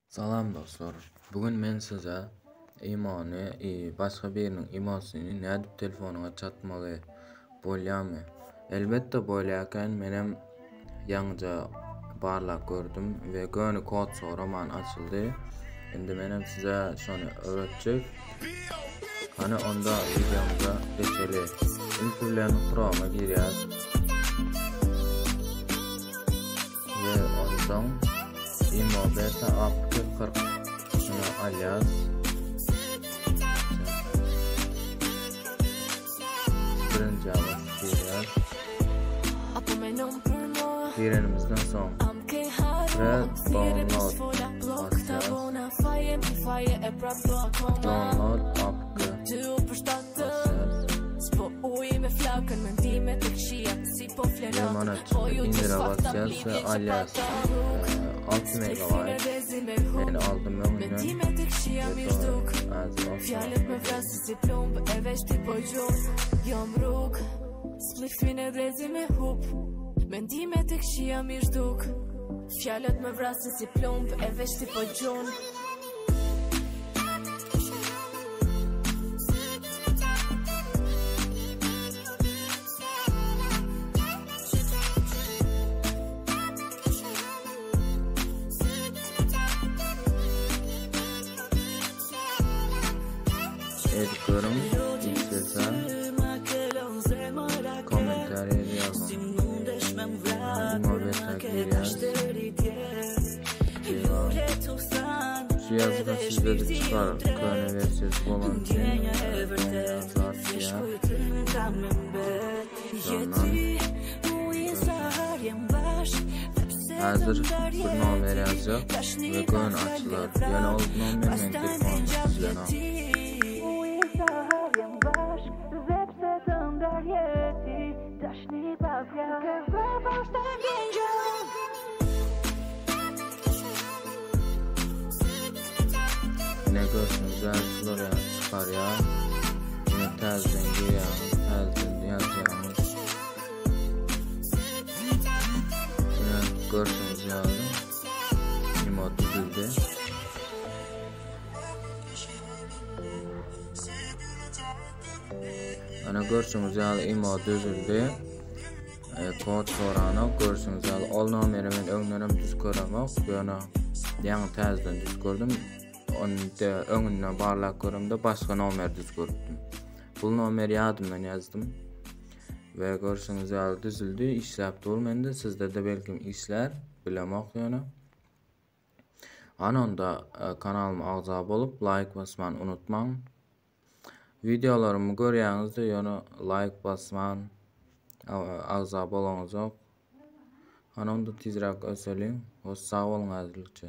Salam dostlar. Bu gün men size imony başga biriniň imosyny nädip telefonyňa çatmaly bolýamy? Elbetde bolýar eken menem ýaňyja barlap gördüm we göni kod soraman açyldy. Indi menem size şony öwretjek. Hany onda wideomyza geçeli. Ilki bilen Chrome-a girýäs. We onsoň Imo Beta App 40 şuny alýas. Birinji basyp girýäs. Girenimizden soň we download basýas. Download app basýas. Limana çykyp indire basýas we alýas. 6 megabayt. Men aldym öňünden. Ve sonra az olsa. Edip görüň, işlese kommentariýa ýazyň. Imo beta girýäs. Şu ýazgy sizde-de çykar, köne wersiýasy bolan üçin doňýar zat diýýär. Şondan Häzir bir nomer ýazjak we göni açylar. Ýöne ol nomer meň telefonymda düzülenok. Ine görşüňiz ýaly şular ýaly çykarýar. Ine täzeden girýäňiz, täzeden ýazýaňyz. Ine görşüňiz ýaly imo düzüldi. Ana görşüňiz ýaly imo düzüldi. E, kod soranok görşüňiz ýaly ol nomeri men öňdenem düz göremok ýöne ýaňy täzeden düz gördüm. Onda öňünden barlap göremde başga nomer düz görüpdim. Bu nomeri ýadymdan ýazdym. We görşüňiz ýaly düzüldi, işläp dur mende, sizde-de belkim işlär, bilemok ýöne. Hany onda e, kanalyma agza bolup laýk basmany unutmaň. Wideolarymy görýäňizde ýöne laýk basman agza bolaňyzok. Hany onda tizräk öseliň. Hoş sag boluň häzirlikçe.